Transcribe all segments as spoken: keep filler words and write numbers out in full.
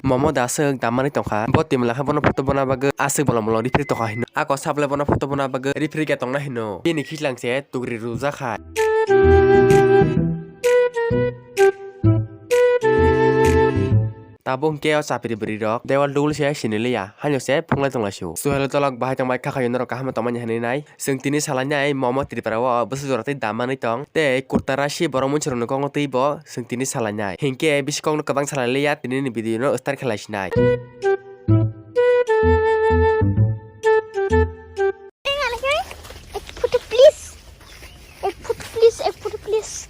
Momo da aswk damani tongkha. Bo twi mwla khe bono photo bona bagwi aswk bolong bolong referee tongkha hino. Ako saple bono photo bona bagwi referee khe tongna hino. Bini khichlang se tugri rujak kha. Tabuk hwnkhe o chapri bwrwi rok dewal dugul se siniliya, haino se phunglai tonglaisio. Suhel tolok bahai tongbai kha khaio norok kaham tongmani hinwi nai. Chwng tini salainai Momo Tripura o bwswk jora tei dam manwi tong tei kurtara si borok mwnchurokni kokno twi bo chwng tini salainai. Hinkhe bisi kokno kwbang salailiya, tini ni video no start khlaisinai. Ek photo please, ek photo please, ek photo please.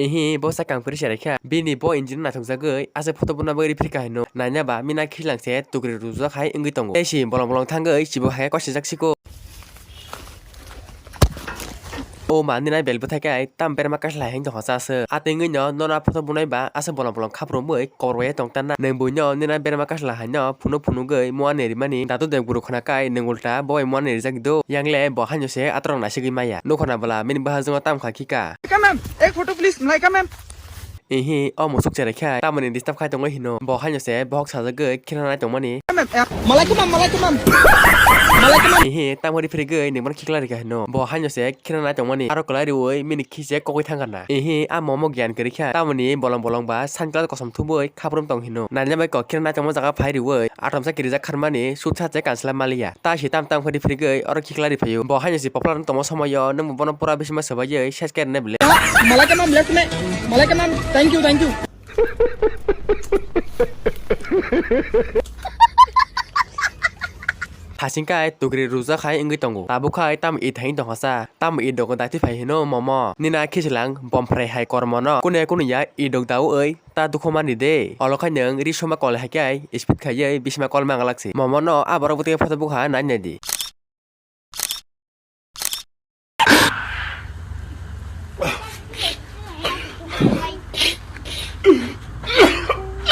Ehe, bo sakang pori se raikha. Bini bo engine naithok jagwi, ase photo bona bagwi referee kha hino. Naina ba, mina khilang se tukri rujak hai wngwi tongo. Tei si bolong bolong thangwi, sibo hai kosi jak siko. O mani nai bel bwthai kai, tam berma kaisa lai hang tongkha sa se. Atwngwi no, nona photo bunai ba, ase bolong bolong khap romwi, kobor bai tong tanna. Nwng buino, nina berma kaisa lai haino, phunuk phunugwi, mua ni rimani. Datu de guru khna kai, nwng ulta, bo bai mua ni rijak do. Yang le, bo haino se, atorok naisingwi maya. Nukho na bwla, mini bwsajwk no tam kha khika. Malaika ma'am, ek photo please, Malaika ma'am. Ehe, o musuk cherai khai, tamoni disturb khai tongwi hino. Bo haino se, bohok sajagwi, khina nai tongmani. Ma'am, eh, Malaika ma'am, Malaika ma'am. Malaika ma'am. Ehe, tamo referee gwi, nwng bono khikla rikha hino. Bo haino se, khina nai tongmani. Aro kwlai riwi, mini khise kokwi thangkha na. Ehe, a Momo giyan kwrwi kha. Tamoni bolong bolong ba, sunglass kosom thubwi, khaprum tong hino. Naina bai kok khina nai tongma jaga phai riwi, atomsa kirijak kharmani, sutsa che kansla maliya. Ta si tam tam khe referee gwi oro khiklai riphaio. Bo haino si poplar wng tongma somoio nwng bono pura bisima swbaiwi ses khe rwnai bwle. Malaika ma'am left me. Malaika ma'am, thank you, thank you. Hasingkai tukri rujak hai wngwi tongo. Tabuk khai tam i thaini tongkha sa. Tam i dogo daiti phai hino Momo. Nina khichilang bom phrai hai kormo no. Kune kunu ya i dok daui ta dukhu mani de. Olo khai nwng ri soma kol hai khai speed khaiwi bisima kol manglak si. Momo no a borok bwtwi photo bukha nai nai di.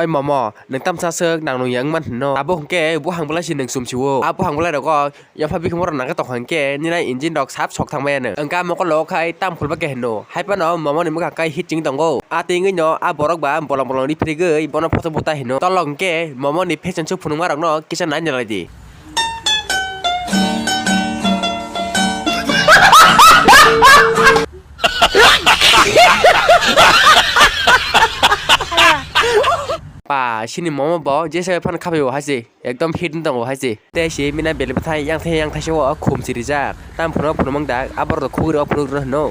Oi Momo, nwng tamsa swk nang nung yang man hino. Abo hwnkhe buhang bwlai si nwng sumsiwo. A buhang bwlai rogo yapha bikhumo rok nangkhe tongkha hwnkhe nini engine rok sap sok thangmaya nwng. Wngkha mokol o khai tam khulba khe hino. Hai phano Momo ni mwkhang khai hit ching tongo. A twi wngwi no a borok ba bolong bolong ri phirigwi bono photo buta hino. Tolok hwnkhe Momo ni fashion show phunukma rok no kisa nai nalai di. Pa, sini Momo bo jesa phano khaphai o hai se, ekdom hit wng tongo hai se. Tei se mina bel bwthai yang thai yang thai se o khum si rijak. Tam phano phunuk mang dak, abor do khugri o phunuk rw hino.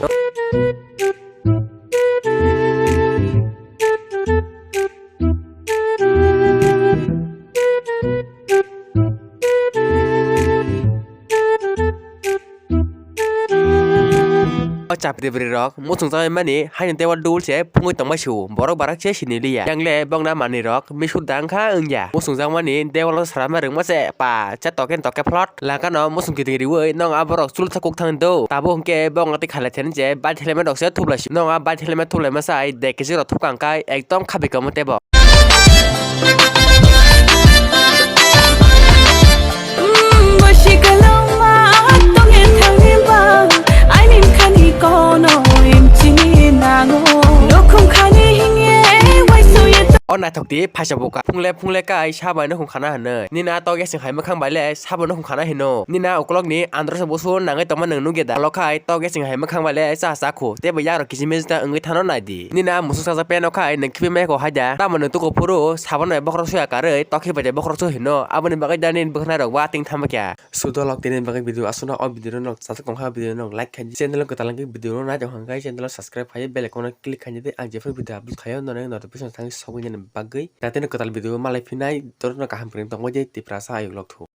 O chapri bwrwi rok muchung jagwi mani haino tei o dul se phungwi tongmai sio, borok barak se sini liya. Yang le bongna manwi rok misur dang kha wngya. Muchung jakmani dewalo srama rwngma se pa cha token toke phlot. Langkano muchung kiting riwi nong a borok chulsa kuk thang do. Tabuk hwnkhe bongna tei khalai thani je bike helmet rok se thublai sio. Nong a bike helmet thublai ma sai dek kg rok thupkang kai ekdom khabi kamo tebo. O naithok di phaisa buka. Phungle phungle kai sabai no khung khana hinwi. Nina to gesing hai mwkhang bai le sabo no khung khana hino. Nina ukolok ni andro se busu nangwi tongma nwng nugya da. Olo khai to gesing hai mwkhang bai le cha cha khu. Tei bo yarok kisi mista wngwi thano nai di. Nina musuk sajak pen o khai nwng khibi mai kho hai da. Tamo nwng tuku phuru sabo no bokhorok suya karwi tokhi bai de bokhorok su hino. Aboni bagwi da nini bwkhnai rok wa ting thangma kya. Sudolok tini bagwi video aswkno o video no chajak tongkha video no like khai di. Channel kwtal hwnkhe video no nai tongkha hwnkhe channel o subscribe khai bell icon o click khai di. Ang jephru video upload khaio nono notification thangwi sogwi nani bagwi. Jate no kwtal video malai phinai torokno kaham kwrwng tongwi di Tiprasa ayuk lok thu.